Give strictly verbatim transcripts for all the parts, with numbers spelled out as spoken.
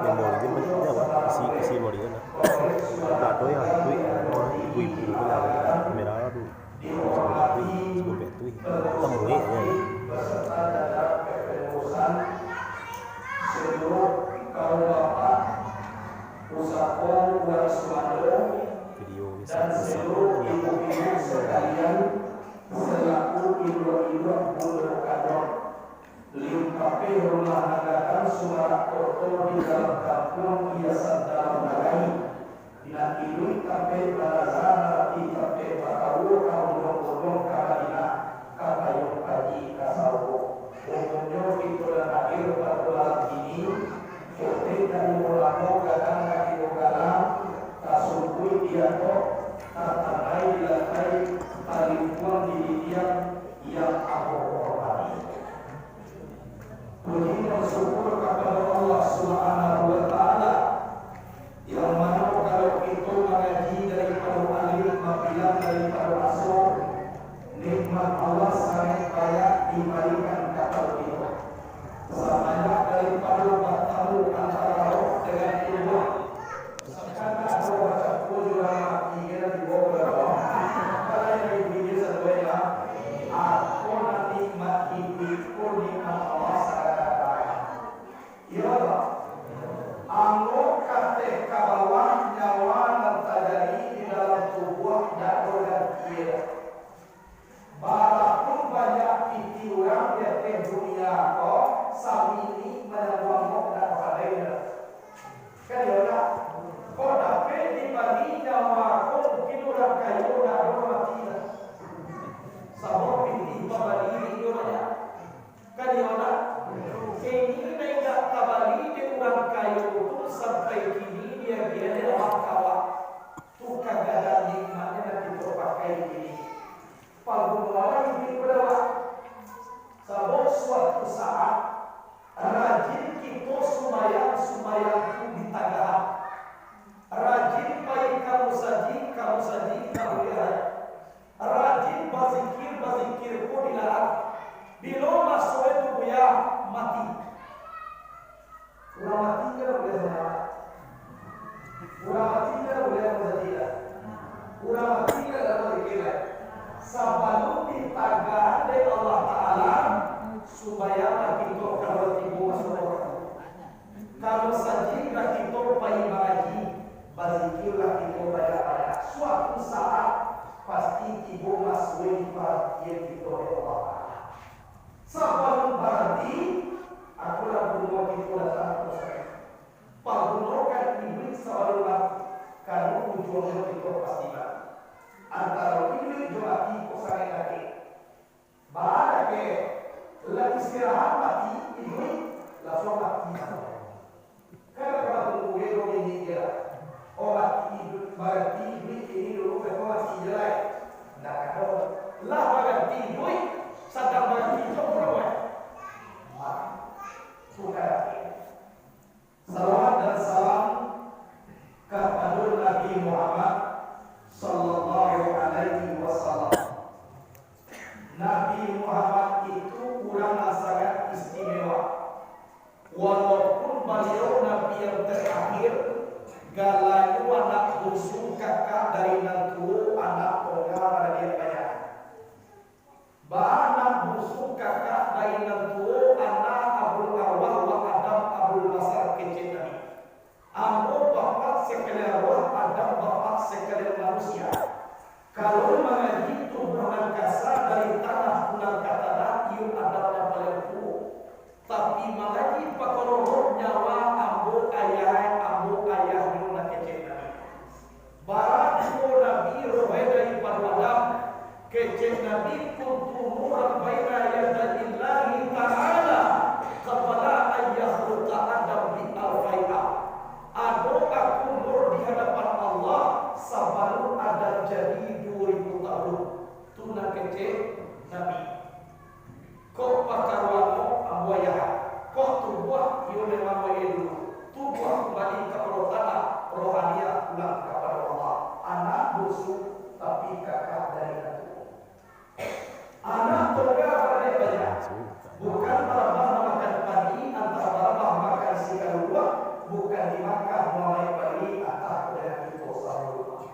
Memori dia macam apa? Isi, isi memori kan lah. Ado yang tweet, ibu-ibu tu lah, kamera tu. Sampai tweet, sampai tweet. Temui aja ya. Video bisa. Selaku induak-induak bundo kadok, limpapeh rumah nan gadang sumarak koto di dalam kampuang hiasan dalam nagari, nan iduik tapek balaza, nan tapek batawo ka undong-undong ka Madinah, ka payuang paji ka sarugo. Umumnyo kito nan hadir pado malam kini, kito dari ulamo gadang nan ado galang, tasungkuik di ateh, tatanai di lantai, talimpuang di dindiang, yang ambo hormati. Puji dan syukur kapado Allah Subhanahu wa Ta'ala, yang mano kalau kito mangaji daripado alif, mambilang daripado aso, nikmat Allah sangaik banyak dibarikan kapado kito. Sabanyak daripado batamu antaro roh dengan tubuah, Sakana ado bacampua jo urang mati, kena dibawa ka bawah. Apo nan nikmat iduik ko nikmat Allah sakana. Iyo, Bang. Angok ka ateh ka bawah, nyawa nan tajadi di dalam tubuah ndak ado ganti doh. Barapun banyak pitih urang di ateh dunia ko, sabini manangguang angok ndak pandai doh. Kan iyo ndak? Kok dapek dibali nyawa ko, mungkin urang kayo ndak ado mati lah. Sabab pitih pambali inyo banyak. Kan iyo ndak? Kini nan indak tabali dek urang kayo tu sampai kini diagiah dek awak ka awak. Tu kagadang nikmatnyo nan kito pakai kini. Pagunolah iduik ko dek awak. Sabab suatu saat, rajin kito sumbayang, sumbayang tu ditagahan. Rajin pai ka musajik, ka musajik takuliah. Rajin bazikir, bazikir ko dilarang. Bilo maso e tu buya mati. Urang mati kan buliah sumbayang. Urang mati kan buliah musajik lah. Urang mati kan dalam zikir lah. Sabalun ditagah dek Allah Ta'ala, sumbayanglah kito kalau tibo maso wakatu. Kalau sajiklah kito pai mangaji, bazikirlah kito banyak-banyak. Suatu saat, pasti tibo maso e diparatian kito dek Allah Ta'ala. Sabalun baranti, akulah buruak kito datang ka musajik. Pagunokan iduik sabalun mati, karano ujuangnyo kito pasti mati. Antaro iduik jo mati ko sangaik dakek. Baa dakek, lah istirahat mati, iduik, lansuang mati. Kan dak pernah tunggu e dua minit je lah. Oh, mati iduik, baranti iduik, kini dulu beko mati je lai. Ndak ado. Lah baranti iduik, sadang baranti iduik, mati. Bukan dakek. Salawat dan salam kapado Nabi Muhammad sallallahu alaihi wasallam. Nabi Muhammad itu urang nan sangat istimewa. Walaupun baliau Nabi yang terakhir, galanyo anak busu, kakak dari nan tuo, anak tongah baradiak banyak. Baanak busu kakak dari nan tuo, anak Abul Arwah wa Adam Abul Basar, kecek Nabi. Ambo bapak sakalian arwah, Adam bapak sakalian manusia. Kalau mangaji tubuah nan kasa dari tanah pulang ka tanah, iyo Adam nan paliang tuo. Tapi mangaji pakaro roh nyawa, ambo ayah, ambo ayahnyo nan kecek Nabi. Bara tuo Nabi roh e daripado Adam, kecek Nabi, kuntu nuran baina yadaillahi ta'ala qabla an yakhluqa Adam bi alfai am. Ado aku nur di hadapan Allah sabalun Adam jadi duo ribu tahun. Tu nan kecek Nabi. Kok pakaruan ko ambo ayah, kok tubuah iyo memang wak e dulu, tubuah kumbali kapado tanah, rohaniah pulang kapado Allah. Anak busu, tapi kakak dari nan tuo. Anak tongah Antah barabah makan padi, antah barabah makan si kaluruak, bukan di Makkah mamaik padi, antah ko dek kito samo rumah.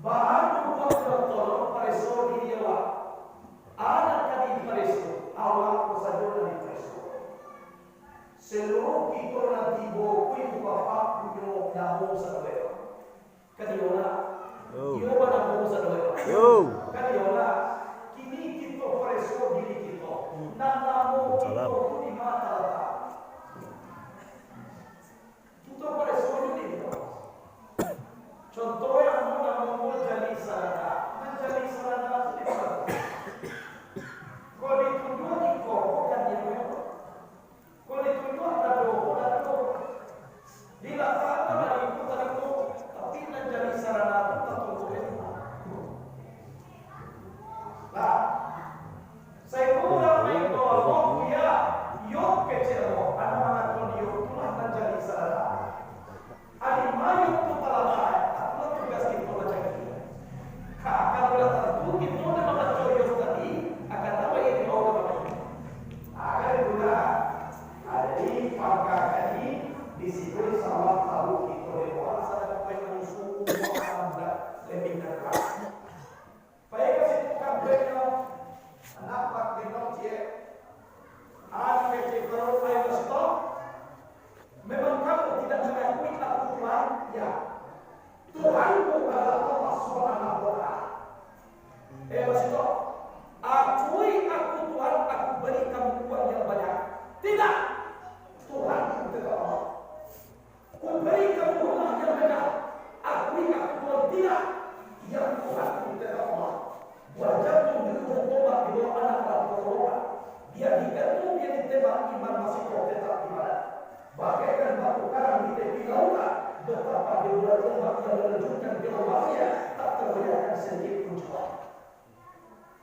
Baa buek tolong pareso diri awak. Anak ka dipareso, awak ko sajo nan dipareso. Saluruh kito nan tibo ko ibu bapak punyo namo sadoe. Kan iyo lah. Yo. Iyo banamo sadoe. Yo. Kan iyo lah. Kini kito pareso diri kito. Nan namo kito Salam. Ko di ma talatak? Kito pareso diri kito. Contoh yang mau namo ko Jali Sarana. Nan Jali Sarana tu di ma? Kalau ditunjuak iko, bukan di ma. Kalau ditunjuak dado, dado. Dilatak tadi itu, tadi itu. Tapi nan Jali Sarana tu tatunggu di ma. Lah. Sainggo urang lain bawa buku, ya, yo kecek lo, anak mangaton yo, itulah nan Jali Sarana. Ari ma yo tu talatak, itulah tugas kito bacaki. Ka, kalau lah tantu kito ndak mambaco yo tadi, akan tabaiak di bawah tabaiak. Akan itulah. Nah, jadi pangka tadi di situ insya Allah tahu kito di bawah sadang pai mangusu umur anak muda lebih dari Pai ka situ ka bengkel, anak bak gendong ciek. Anu kecek, kalau ayo kasih tahu, memang kamu tidak mengakui aku Tuhan? Ya. Tuhanku adalah Allah Subhanahu wa Ta'ala. Eh, kasih tahu, akui aku Tuhan, aku beri kamu uang yang banyak. Tidak. Tuhanku tetap Allah. Kuberi kamu rumah yang megah, akui aku Tuhan tidak, yang Tuhan ku tetap Allah. Buah jantung di ujung tombak di bawah anak rantai tombak, biar digantung, biar ditembak, iman masih kau tetap ibadah. Bagaikan batu karang di tepi lautan, betapa di buah tombak yang menerjunkan gelombangnya, tak tergoyahkan sedikit pun jua.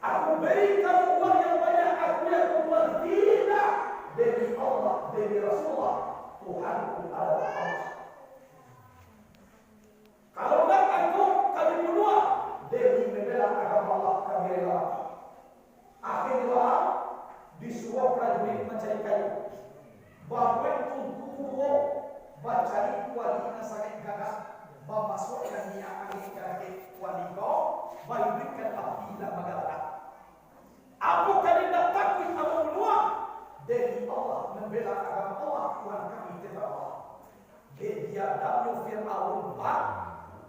Aku beri kamu uang yang banyak, aku yang kubuat tidak. Demi Allah, demi Rasulullah, Tuhanku adalah Allah. Kalau ndak, aku kami bunuh. Demi membela agama Allah, kami rela mati. Akhirnya, disuruh prajurit mancari kayu. Babuek tungku duo, bacari kuali nan sangaik gagah, mamasuakkan minyak angek ka dakek kuali ko, baiduikkan api nan magalagak. Apo kalian ndak takuik ambo bunuah? Demi Allah, mambela agama Allah, Tuhan kami tetap Allah. Dek biadabnyo Firaun, Pak,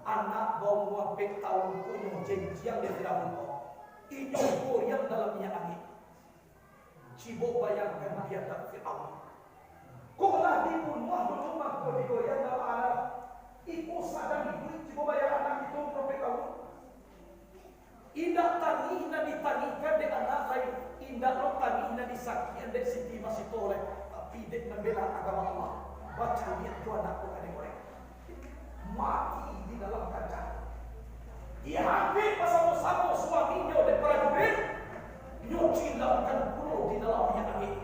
anak baumua ampek taun ko nyo jenjiang dek Firaun ko. Inyo goyang dalam minyak angek. Cubo bayangkan biadab Firaun. Kok lah dibunuah dulu, mako digoyang dalam alam. Iko sadang iduik, cubo bayangkan anak itu ampek taun. Indak tangih nan ditangihkan dek anak lai, indak lo tangih nan disakian dek Siti Masitoh lai, tapi dek mambela agama Allah, bacaliak jo anak ko ka digoreng. Mati di dalam kaca. Diangkek basamo-samo suaminyo dek prajurit, nyo cilamkan pulo di dalam minyak angek.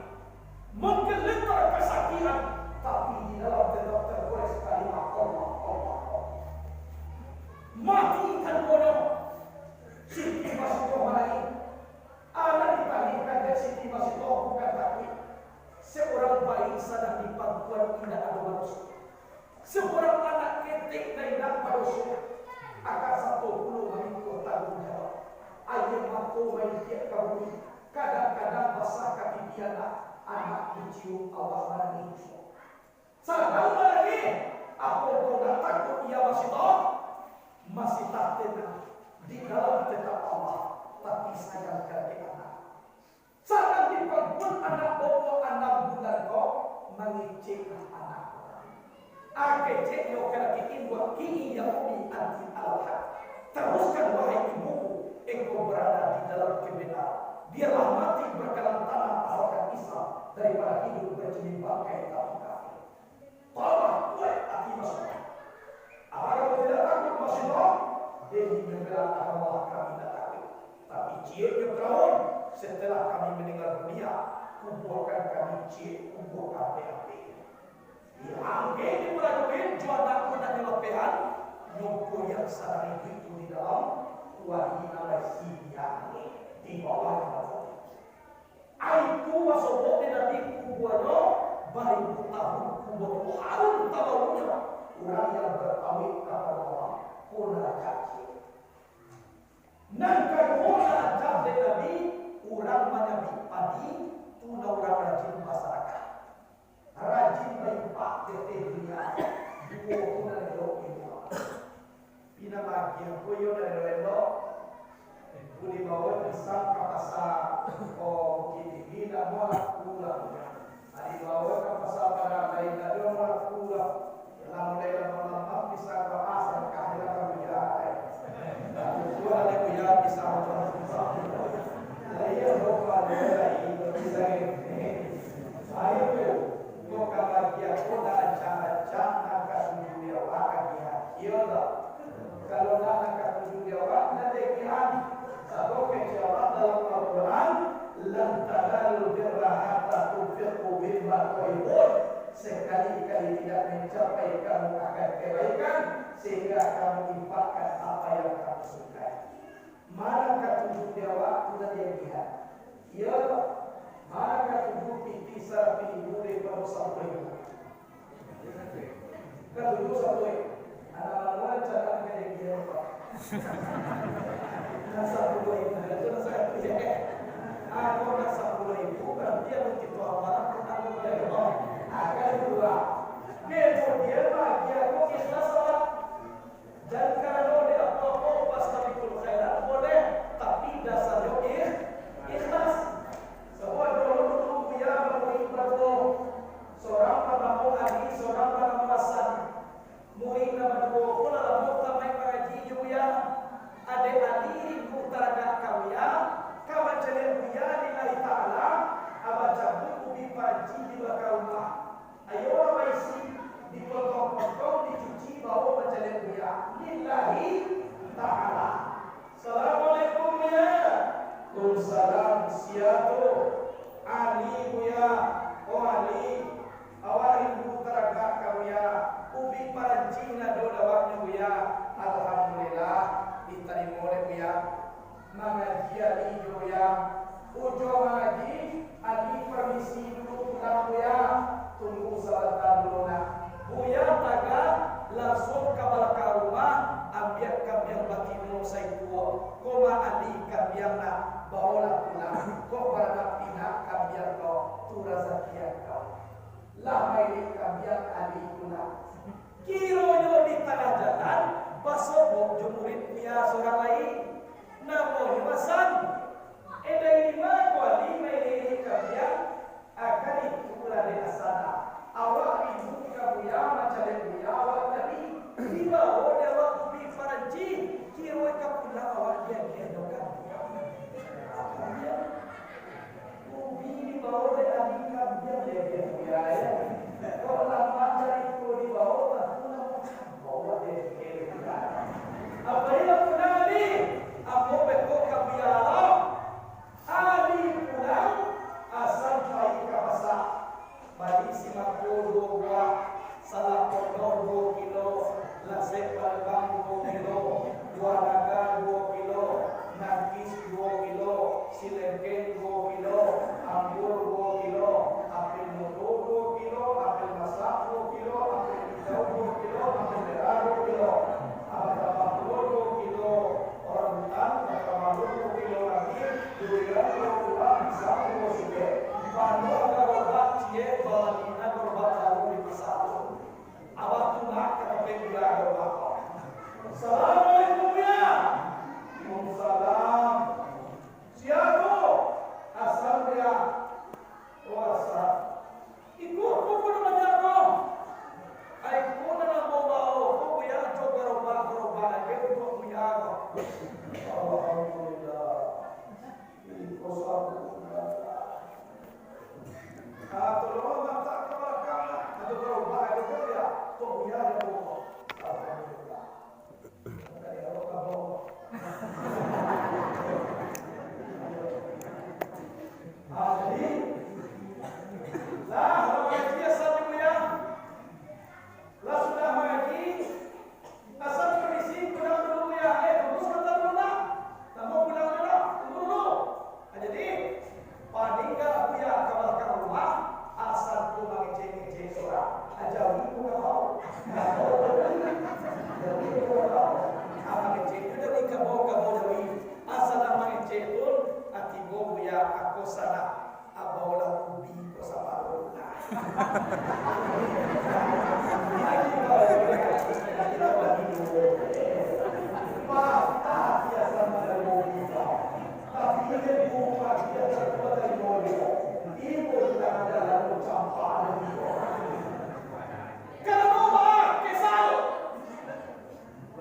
Manggaletar kasakian, tapi di dalam tetap tergores kalimat Allah, Allah, Allah. Mati kan kono. Siti Masitoh manangih. Anak ditangihkan dek Siti Masitoh bukan takuik. Seorang bayi sadang di pangkuan indak ado manusia. Seorang anak ketek nan indak badoso, akan sato pulo mangikuah tangguang jawab. Aia mato maitiak ka bumi, kadang-kadang basah ka pipi anak, anak dicium awak manangih juo. Sadang manangih, apo kau ndak takuik, Masitoh? Masih tatenang, di dalam tetap Allah, tapi sayang ka dek anak. Sadang di pangkuan anak baumua anam bulan ko, mangeceklah anak ko tadi. Akeceknyo ka dakek induak, kini ya Ummi anti alal haq. Teruskan, wahai ibuku, engkau berada di dalam kebenaran. Biarlah mati berkalan tanah asalkan Islam daripada hidup berjilid bangkai tapi kafir. Tambah kuaik ati Masitoh. Apakah kau tidak takut, Masitoh? Demi membela agama Allah kami tidak takut. Tapi cieknyo Firaun, setelah kami meninggal dunia, kubuakan kami ciek kubuakan ampek-ampek. Diangkek di prajurit jo anak ko nan nyo lapehan, nyo goyang sadari itu di dalam kuali nan baisi minyak angek di bawah jambatan. Itu basobok dek Nabi kubuanyo baribu tahun, kubua tu harum tabaunyo. Urang yang batauhid kapado Allah, ko darajat ciek. Nan kaduo, darajat dek Nabi, urang manyabik padi, tu nan urang rajin basadakah. Rajin bainfak dek dunia, duo tu nan elok di rumah. Pina bagian ko iyo nan elok-elok. Budi bawa pisang ka pasa, oh, Bukittinggi, ndak mau laku lah. Adi bawa ka pasa Padang, lain ndak ado mau laku lah. Lah mulai lambang-lambang pisang ka pasa, kah lah ka buya, eh. Lah buya pisang tu. Lah iyo, bawa ado lai pisang ini. Ayo, kok ka bagian ko nak rancak-rancak, nak ka tunjuak di awak agiah. Iyo tak? Kalau nak, nak ka tunjuak di awak, nak agiahan. Sabab kecek Allah dalam Al-Quran, "Lan tanalul birra hatta tunfiqu mimma tuhibbun." Sekali-kali tidak mencapai kamu akan kebaikan, sehingga kamu infakkan apa yang kamu sukai. Mana katuju di awak tu nan diagiahan? Iyo, mana katuju pitih saratuih ribu daripado sapuluah ribu? Katuju sapuluah ribu. Anak mano rancana ka diagiahan, Pak? Nan sapuluah ribu, itu nan sakatuju, eh. Ako nan sapuluah ribu, berarti anu kito amalan pernah diagiahan, Pak. Akan dua. Kemudian bagi ako ikhlas, Pak. Jan karano dek apo-apo, fastabiqul khairat, boleh, tapi dasarnyo ikh-, ikhlas. Sabab dulu, dulu Buya bamurid baduo, sorang banamo Ali, sorang banamo Hasan. Murid nan baduo ko lah lamo tamaik mangaji jo Buya. Adek Ali rindu taragak ka Buya, ka mancaliak Buya lillahi ta'ala, a bacabuik ubi paranci di balakang rumah. Ayo urang baisi, dipotong-potong, dicuci, bawo mancaliak Buya. Lillahi ta'ala. Assalamualaikum, Buya. Waalaikumsalam. Sia tu? Ali, Buya. Oh, Ali. Awak rindu taragak ka Buya. Ubi paranci nan ado di awaknyo, Buya. Alhamdulillah, ditarimo dek Buya. Mangaji Ali jo Buya. Ujuang mangaji, Ali pamisi dulu pulang, Buya. Tunggu sabanta dulu nak. Buya tagak, lansuang ka balakang rumah, ambiak kambiang batino saikua. Ko mah Ali kambiang nak, bawolah pulang. Kok baranak pinak kambiang ko, tu razaki angkau. Lah mailek kambiang Ali pulang. Kironyo di tangah jalan, basobok jo murid Buya sorang lai. Namonyo Hasan. Endai dima ko Ali mailek-lek kambiang, akan itulah dek Hasan. Awak rindu ka Buya, mancaliak Buya, awak jadi. Dibawo dek awak ubi paranci, kiro ka pulang awak diagiah jo kambiang. Ubi dibawo dek Ali, kambiang diagiah Buya, yo. Kok lamak carito dibawo, tantu lamak bawo diagiah Buya. Apo iyo pulang Ali? Ambo beko ka Buya lo. Ali pulang, Hasan pai ka pasa. Bali simako duo buah, salak pondok duo kilo, lasek palembang duo kilo, buah naga duo kilo, nangkis duo kilo, silengkeng duo kilo, anggur duo kilo, apel mudo duo kilo, apel masak duo kilo, apel hijau duo kilo, apel merah duo kilo, abatambah duo kilo, rambutan, batambah duo kilo lagi, durian duo buah, pisang duo sukek. Panuah garobak ciek, babalian garobak baru di pasa tu. Abah tu nak ka tampek Buya garobak ko. Assalamualaikum, Buya. Waalaikumsalam. Sia tu? Hasan, Buya. Oh, Hasan. Iko apo nan banyak ko? Ai, iko nan ambo bawo ko, Buya, jo garobak-garobak lagi untuak Buya ko. Alhamdulillah. Iko sabuik. Ah, tolong matak ka balakang, ah. Atau garobak lagi ko, Buya. Kok Buya nan bawo? Alhamdulillah. Ah, jadi, lah, lah mangaji Hasan dulu, Buya. Lah sudah mangaji, Hasan pamisi pulang dulu, Buya. Eh, tunggu sabanta dulu, nak. Namo pulang dulu, nak. Tunggu dulu. Ah, jadi, paningga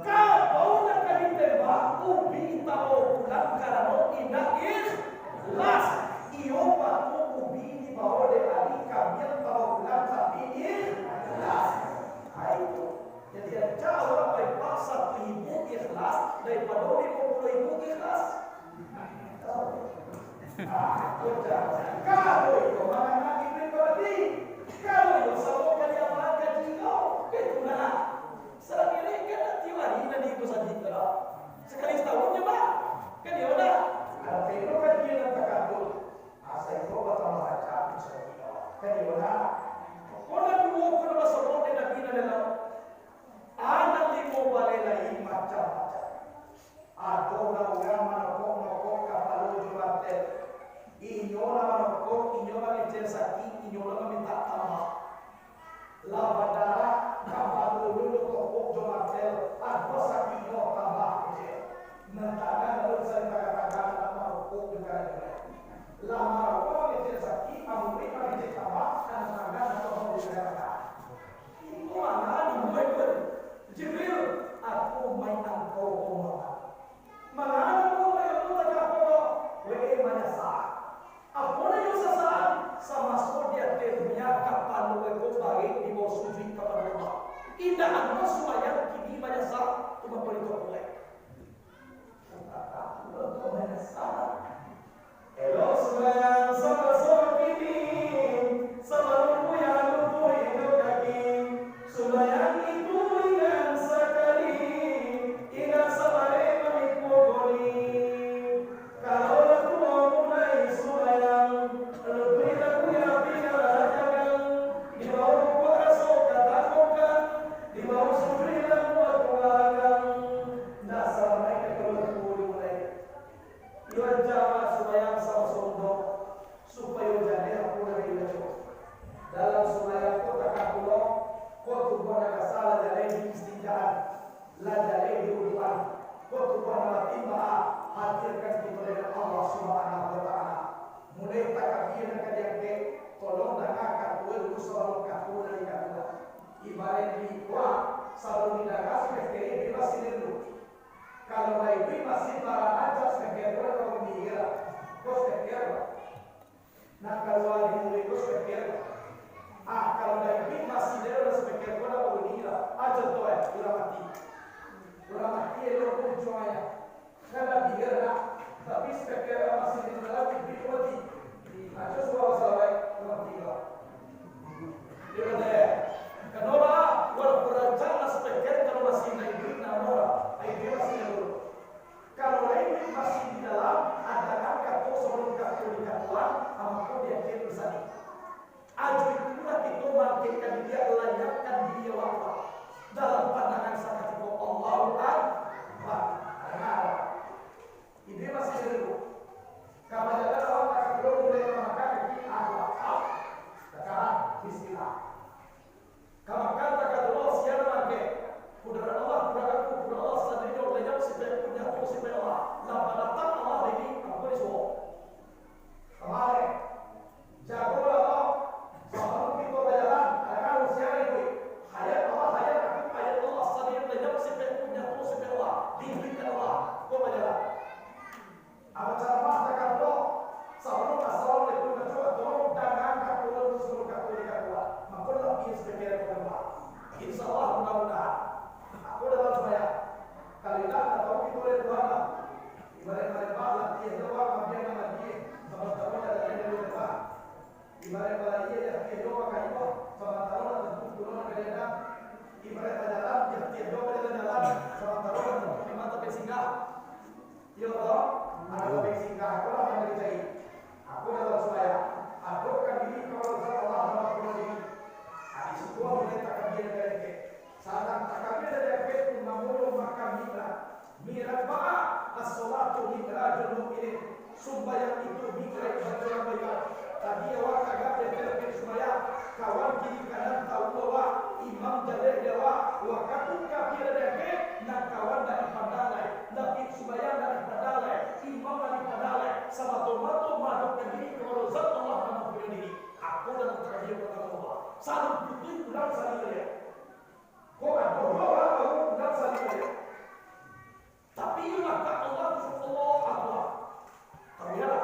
Kabau nan ka ditembak, ubi tabao pulang karano indak ikhlas. Iyo patuik ubi dibao dek ari, kabiang tabao pulang tapi ikhlas. Nah, itu. Jadi, aja urang pai paksa tu ibu ikhlas daripado limo puluah ribu ikhlas. Kalau iyo mangana iduik babati, kalau iyo samo kali amalan gaji kau, itu nah. Sadang direk kan tiok ari nan di itu sajo tu lah. Sakali satahun je, Pak. Kan iyo nah. Ado peno kaji nan takadun. Asa iko batambah rancak, insyaallah. Kan iyo nah. Ko nan duo ko nan basodok dek Nabi nan dalam. Anak limo baleh lai macam-macam. Ado lah urang manokok-nokok kapalo jo batel. Inyo lah manokok, inyo lah ngecel sakik, inyo lah mamintak tambah. Lah badarah, kapalo ulun tokok jo batel, aduah sakiknyo tambah ngecel. Nan tangan lalu saling tagah-tagah, nak marokok jo karajo. Lah marokok mangecel sakik, amuruik mangecel tambah, nan tangan lalu mangecel tagah-tagah. Iko mangana, Jibril, aku mai angkau ko mangana. Mangana ko mai angkau tagah ko, wee manyasa. Apo nan iyo sasaan? Samaso di ateh dunia, kapalo ko barek dibao sujuik kapado Allah. Indak ado sumbayang, kini manyasa, tu mangko ditokolek. Elok sumbayang samaso kini, sabalun kuyuah lutuih jo kaki. Sumbayang itu ringan sakali, indak sabarek mamikua goni. Kalau lah tuo mulai sumbayang, lutuih lah kuyuah, pinggang lah cagang, dibao lukuak raso katakokan, dibao sujuik lah kuat tunggang. Ndak sabarek kalau lah tuo dimulai. Iyo jamaah sumbayang samaso mudo, supayo jaleh apo nan dibaco. Dalam sumbayang ko takah pulo, ko tubuah nan kasa lah jaleh diistinjaan, lah jaleh diudukan, ko tubuah nan batin baa, hadirkan kito dengan Allah Subhanahu wa Ta'ala. Mulai takabia nan ka diangkek, tolong danga katua dulu sabalun katua nan dikatua. Ibaraik di ikuak, sabalun didanga, sudah kere bebas silir dulu. Kalau lah iduik masih baranancak speaker ko, kalau bunyi lah. Ko speaker lah. Nah, kalau di mulut ko speaker lah. Ah, kalau lah iduik masih dalam speaker ko, lah bunyi lah. Ah, contoh eh, urang mati. Urang mati elok muncul aja. Kan lah dengar lah. Tapi speaker masih di dalam, iduik ko mati. Ah, contoh suara salah, urang mati lah. Iyo, deh. Kano baa, walaupun rancak lah speaker, kalau masih ndak iduik, namo lah. Iduik masih dulu. Kalau lah iduik masih di dalam, adangan kato sabalun kato dikatoan, mako diangkek di sinan. Ajo itulah kito maangkekkan diri, layakkan diri awak dalam pandangan sakatiko. Allahu Akbar. Danga. Iduik masih dulu. Ka bajalan awak takah pulo mulai mamakan kaki, Allahu Akbar. Takah, bismillah. Ka makan takah pulo, sia nan maangkek. Kudurat Allah, kudurat aku, kudurat Allah sandirinyo, lenyap sipaik, punyato sipaik Allah. Lah badatang Allah diri, ambo disuruah. Kamari. Jagolah, sabalun kito bajalan, ado kan usia iduik. Hayat Allah, hayat aku, hayat Allah, sadiri lenyap sipaik, punyato sipaik Allah, diiduikkan Allah, ko bajalan. Ado caramah takah pulo, sabalun assalamualaikum baco, tolong dangakan pulo dulu sabalun kato dikatoan. Mako lah bias pikiran ko, Pak. Insya Allah, mudah-mudahan. Aku dalam sumbayang. Kalau indak, ndak tahu kito dek Tuhan lah. Ibaraik malembah, latiah jo awak, mabiang nan latiah, sabantaro jan lalai dari lembah. Ibaraik balaia, latiah jo bakayuah, sabantaro lah tantu pulo nan ka diadang. Ibaraik bajalan, latiah jo bajalan-jalan, sabantaro lah tantu di ma tampek singgah. Iyo toh? Ado tampek singgah, apolah nan ka dicari? Aku dalam sumbayang, adokkan diri kapado Zat Allah dalam pulo diri. Di situ mulai takbir dari angkek. Sadang takbir dari angkek tu mamulai makan mi'raj. Mi'raj baa? As-sholatu mi'rajul mu'minin. Sumbayang itu mi'raj bagi urang baiman. Tadi awak tagak di angkek, tapi sumbayang. Salu putuih pulang saling maliek. Kok ado urang baru pulang saling maliek. Tapi iyo mangko Allah tu, Allahu Akbar. Tahu ya lah.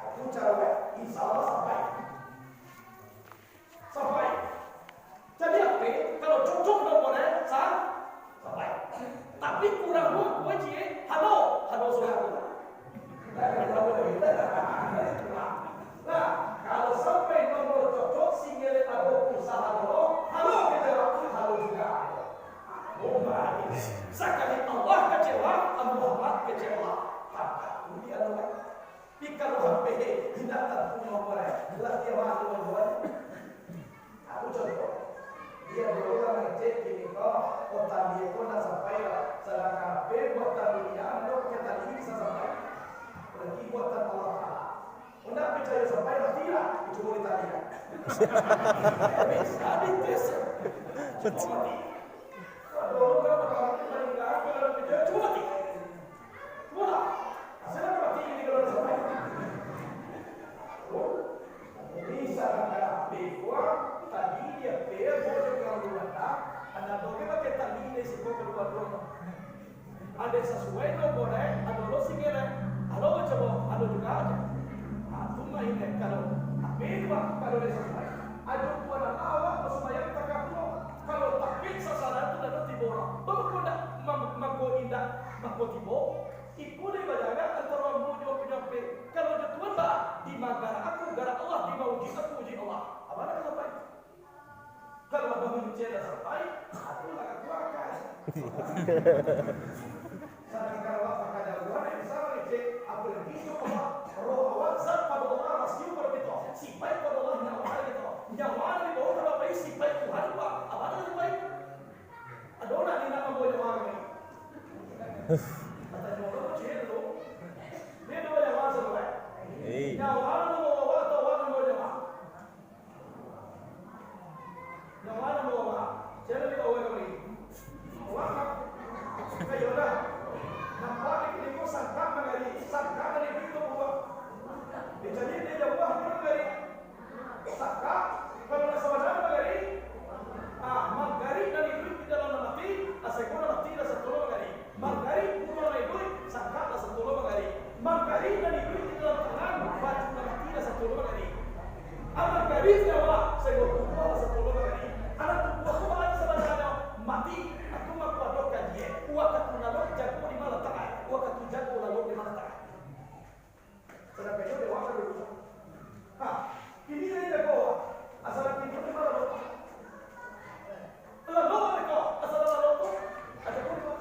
Aku caro, insya Allah sampai. Sampai. Jadi ape, kalau cocok nomor eh, sa-, sampai. Tapi kurang dua, dua je, halo, halo suara tu. Nah, kalau sampai nomor cocok, singgelet ado pulsa halo, halo kita, halo juga. Oh, baik. Sakali Allah kecewa, Muhammad kecewa. Maka dia lawan. Pi kalau hampir indak tapunyo parai, lah dia malu malu. Aku contoh, dia dulu lah mangecek kini ko, kota dia pun nak sampai lah, sadangkan hampir buatan dunia, ado pakai tali bisa sampai. Apalagi buatan Allah Ta'ala. Indak picayo sampai, mati lah, cubo ditali lah. Bisa dites. Cubo mati. Kalau orang mati, paling enggak, kalau picayo, cubo mati. Cubo lah. Asal mati ini kalau sampai. Oh, bisa lah, beko, tadi dia pergi, dia kalau datang, anda tahu dia pakai tali dari siko keluar rumah. Ado sasuai nomor, eh, ado lo singgelet, ado bacobo, ado juga aja. Ah, tu main, eh, kalau, tapi, Pak, kalau ado sasuai, ado buah nama awak basumbayang takah pulo. Kalau tapik sasaran tu dah tibo urang. Baa mangko indak, mangko indak, mangko tibo. Iko dek bajaga antaro ambo jo punyo ape. Kalau jo Tuhan, bah, di ma garak aku, garak Allah, di ma uji aku, uji Allah. Apo nak sampai? Kalau abang manusia dah sampai, aku lah kakuakan. Sadangkan awak pakajauahan, yang bisa mangecek, apalagi jo Allah, roh awak zat pado Allah, rasio pado kito, sipaik pado Allah, nyawa pado kito. Nyawa nan dibawa ka bapak, sipaik Tuhan, Pak. Apo nan dibawa? Ado nak ni nak mambawa nyawa kami? Katanyo urang kecil tu, dia ado nyawa sadoe. Hei. Nyawa nan mambawa awak atau awak nan mambawa nyawa? Nyawa nan mambawa awak. Sia nan dibawa kami? Awak kan? Kayo dah. Nampak di kini ko sangkak mangari, sangkak dari pintu buah. Dicari dia jauah pun mangari. Sangkak, kalau nak sabana mangari, ah, mangari nan iduik di dalam nan mati, asai ko nan mati lah satolo mangari. Mangari buruang nan iduik, sangkak lah satolo mangari. Mangari nan iduik di dalam tangan, baju nan mati lah satolo mangari. Ah, mangari nyawa, sego tubuah lah satolo mangari. Anak tubuah tu baa sabananyo mati, aku mangko ado kaji, wakatu lalok jago di ma latak ai, wakatu jago lalok di ma latak ai. Sadangkan inyo dewa kan dulu. Ha, kini lai jago. Asal kini tu lalok. Lalok mereka, asal lalok tu. Ada pun tu.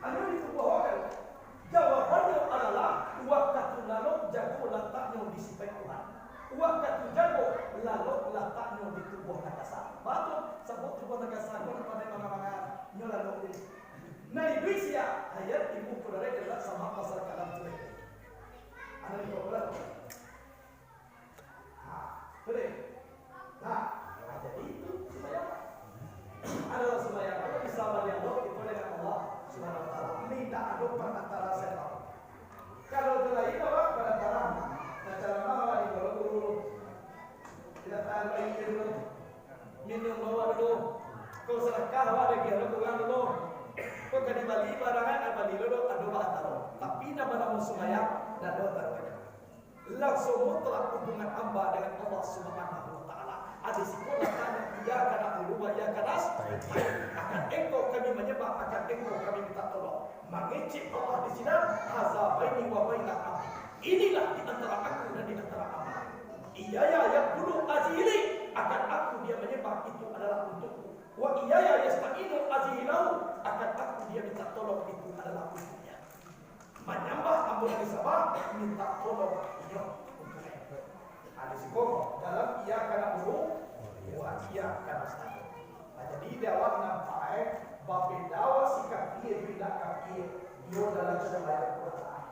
Anu itu bahawa kan. Jawabannyo adalah, wakatu lalok jago lataknyo di sipaik Tuhan. Wakatu jago lalok lataknyo di tubuah nan kasa. Batua, sabab tubuah nan kasa ko nan pandai manga-manga, nyo lalok tu. Nah, iduik sia, ayat ibu kudara adalah sama pasal kalam tu. Anak ibu kudara. Ha, tu deh. Nah, nah, jadi itu sumbayang. Adalah sumbayang. Kalau bisa baliak Allah, itu dengan Allah Subhanahu wa Ta'ala. Minta ado perantara setan. Kalau tu lain, apa? Perantara. Nah, cara mana, Pak, kalau guru? Kita tahan baik dulu. Minum bawa dulu. Kau sedekah, awak dagih dulu, kurang dulu. Kau ka dibali barang, nak bali dulu, ado bahataro. Tapi, nan banamo sumbayang, ndak ado hataronyo. Langsung mutlak hubungan hamba dengan Allah Subhanahu wa Ta'ala. Ado siko lataknyo, iyyaka na'budu wa iyyaka nasta'in. Akan Engkau kami manyambah, akan Engkau kami minta tolong. Mangecek Allah di sinan, haza baini wa baina abdi. Inilah di antara aku dan di antara hamba. Iyyaya ya'budu, hazihi li, akan aku dia manyambah, itu adalah untukku. Wa iyyaya yasta'inu, hazihi lahu, akan aku dia minta tolong, itu adalah untuknya. Manyambah ambo nan disambah, minta tolong inyo untuak Engkau. Nah, di siko, dalam iyyaka na'budu wa iyyaka nasta'in. Nah, jadi di awak nampak, eh, babeda awak si kapia jo indak kapia, iyo dalam sumbayang Quran.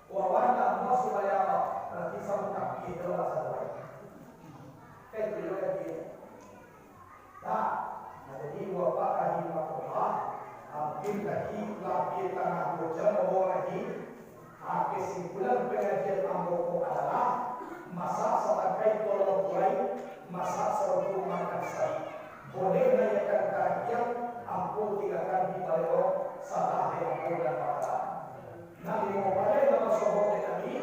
Wawan lah, Allah sumbayang, berarti samo kapia jo lah sumbayang. Kan itu jo kapia. Nah, nah, jadi, wa ba'da rahimakumullah, mungkin tadi lah di tangah duo jam bawa ngaji. Ah, kesimpulan pangajian ambo ko adalah, masa satangkai tolong tuai, Tinggakan di baliau salah di ampun dan pahala. Nan limo baleh nan basobok dek Nabi,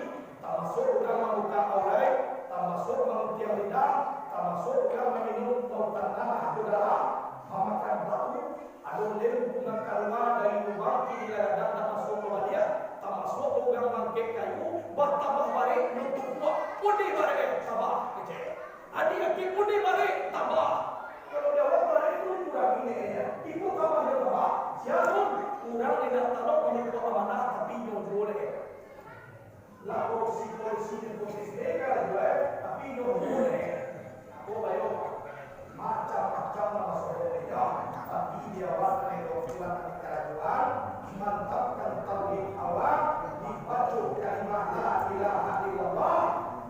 tamasuak urang mambukak auraik, tamasuak mangutiang lidah, tamasuak urang maminum lautan tanah jo darah, mamakan batu, ado lembu nan kalua dari lubang kini laladang nan masuak ka baliak, tamasuak urang mangkek kayu, batambah barek nyo tukuak, pudih barek tabah kecek. Adik-adik pudih barek tabah. Kalau di awak barek tu kurang ini ya, ibu tambah nyo tabah. Sia tu urang indak talok manutuak amanah tapi nyo boleh. Lah korupsi-korupsi nepotisme ka lah jual, tapi inyo boleh. Apo bayo? Macam-macam lah masalah inyo, tapi di awak ado pulang di karajuan, mantapkan tauhid awak, dibaco kalimah la ilaha illallah,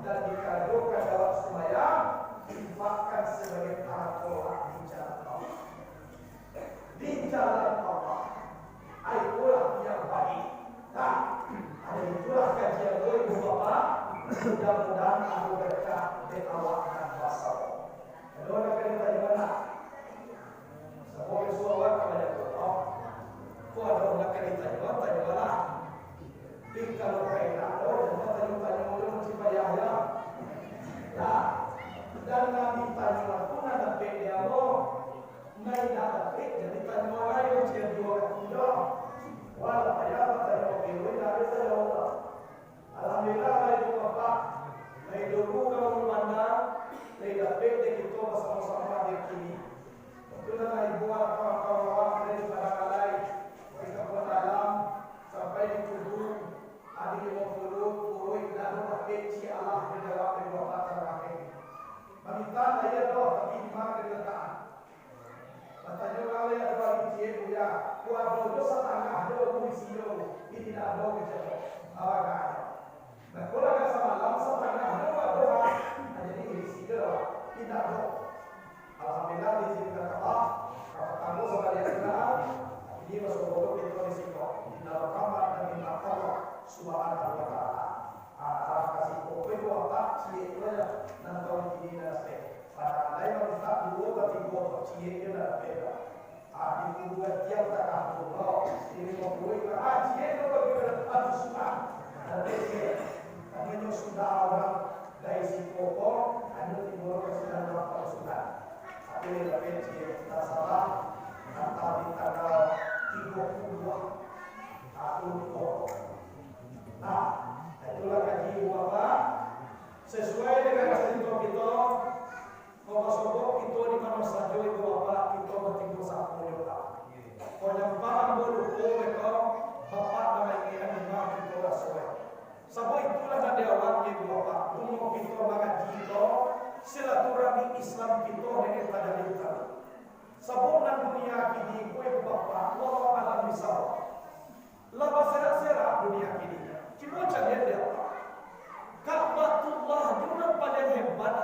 dan dikarajokan dalam sumbayang, infakkan sabagian harato di jalan Allah. Di jalan Allah. Itulah yang baik. Nah, itulah kajian tu, ibu bapa. Mudah-mudahan ado berkah dari awak nan basamo. Ado nan ka ditanyo anak? Samo bisuak awak ka banyak pulang. Kok ado nan ka ditanyo, tanyolah. Tapi kalau ka indak ado, jangan tanyo-tanyo dulu, masih payah ya. Nah, dan nan ditanyo tu nan dapek di Allah. Nan indak dapek, jadi tanyo lai, cek dua kaki doh. Wah, lah payah batanyo, oke, weh, indak ado tanyo Allah. Alhamdulillah, lah ibu bapak, lai dulu ka Ulu Banda, lai dapek dek kito basamo-samo dek kini. Itu nan lah ibu, kawan-kawan awak dari Padang Alai, dari Kapuan Dalam, sampai di Kubu, adi limo puluh, kuruik, lalu dapek, cik Allah, dijawab dek bapak tarakhir. Mamintak lah iyo doh, tapi di ma ka dilatakan? Batanyo urang lai, ado lagi ciek, Buya. Ko ado jo satangah jo isi jo, indak ado kecek. Awak ka ado. Nah, ko lah ka samalam satangah jo ado, ha. Nah, jadi isi jo lah. Indak ado. Alhamdulillah, diizinkan Allah. Ka patanggo sabaliak tu lah. Ini basobok kito di siko. Inna rahmat dan inna Allah subhanahu wa ta'ala. Ah, ka siko, ko ibu apak, ciek tu aja. Nan tahu kini dah stay. Padahal lai mamintak duo ka tigo tu, ciek je lah, beda. Ah, di kuburan tiang tak kampung lo. Ini mambuat, ah, ciek tu bagi pada pasukan. Ada ciek. Kami tu sudah orang dari siko ko, hanya tigo orang sudah dalam pasukan. Tapi lebih ciek, tak salah, antah di tanggal tigo puluh dua. Aku lupa. Nah, itulah kaji ibu bapak. Sasuai dengan carito kito, basobok kito di mano sajo, ibu bapak, kito batinggo sapo jo lah. Kok nyampang ambo lupo beko, bapak nan maingekkan imah kito raso. Sabab itulah nan di awak, ibu bapak, umua kito mangaji ko, silaturahmi Islam kito dek tajadi utama. Sabab nan dunia kini ko, ibu bapak, wallahu a'lam bishawab. Lah baserak-serak dunia kini. Cubo caliak dek awak. Ka'batullah tu nan paliang hebat.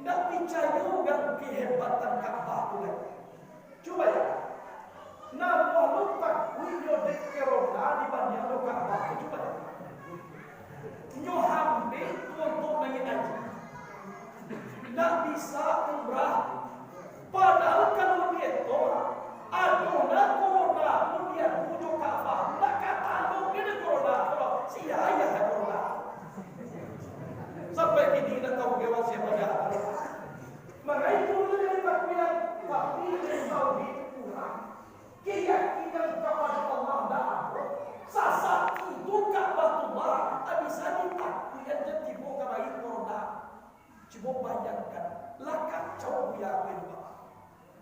Ndak picayo urang kehebatan Ka'bah tu lai. Cubo ya. Namuah lo takuik nyo dek corona dibandiang lo Ka'bah tu, cubo ya. Nyo hambek tu untuak naiak haji. Ndak bisa umrah. Padahal kalau di Etong, ado na corona pun diadu jo Ka'bah, ndak ka talok dek corona tu, sia-sia corona. Sampai kini ndak tahu gawa sia pajak. Mangaitu tu jadi takuikan, tapi dari tauhid kurang. Keyakinan kapado Allah ndak ado. Sasaki tu Ka'batullah, bisa ditakuikan jan tibo kamari corona. Cubo bayangkan, lah kacau buya ko ibu bapak.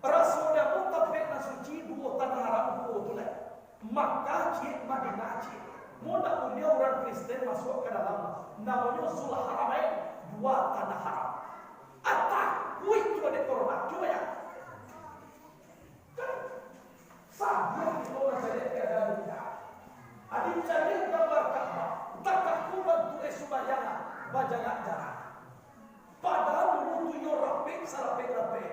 Raso dek ambo tampek nan suci duo tanah haram duo tu lai. Makkah ciek, Madinah ciek. Mun ndak buliah urang Kristen masuak ka dalam, namonyo Zulharamain, dua tanah haram. Ah, takuik tu dek corona, cubo ya. Kan sabuah kito mancari keadaan dunia. Adi cari gambar Ka'bah, takah kuban tu eh sumbayang bajarak-jarak. Padahal dulu tu yo rapek sarapek-rapek.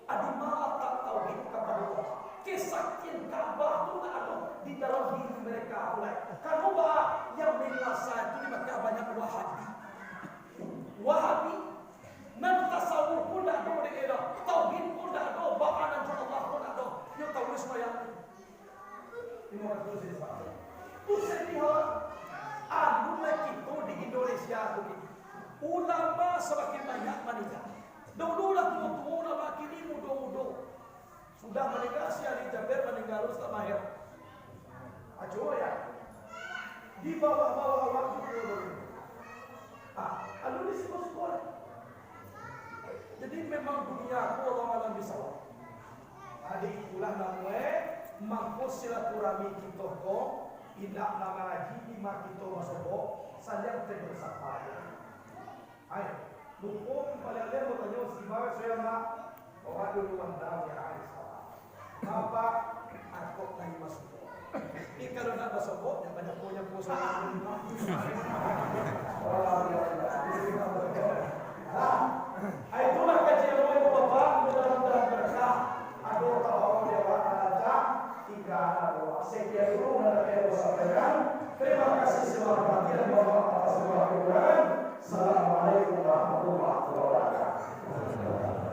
Adi malah tak tauhid kapado Allah. Kesakian Ka'bah tu ndak ado di dalam diri mereka tu lai. Kano ba yang menguasai tu di Makkah banyak Wahabi. Wahabi. Nan tasawuf pun ndak ado dek e doh, tauhid pun ndak ado, baa nan jo Allah pun ndak ado. Yo taurus Limo ratus ribu. Pusing di awak. Anu lah kito di Indonesia tu, Ki. Ulama samakin banyak maningga. Dulu lah tuo-tuo ulama, kini mudo-mudo. Sudah maningga si Ali Jaber, maningga Ustaz Maher. Ajo ya. Di bawah-bawah awak tu tuo dulu. Ah, alun disuko-suko lah. Jadi memang dunia tu Allah alam bisawab. Jadi itulah namuah mangko silaturahmi kito ko, indak mangaji di ma kito basobok, saling tegur sapa. Ai, lupo paliang-liang batanyo si Mak, so ya Mak, orang dulu mandang ya ai salah. Bapak, akok lai masuk. Ini kalau nak basobok, ya banyak punya puasa. Nah, itulah kajian Bapak, mudah-mudahan berkah. Ado tabawa di awak, ado tak. Tiga, dua. Sekian dulu yang dapat saya sampaikan. Terima kasih seluruh perhatian, mohon maaf atas segala kekurangan. Assalamualaikum warahmatullahi wabarakatuh.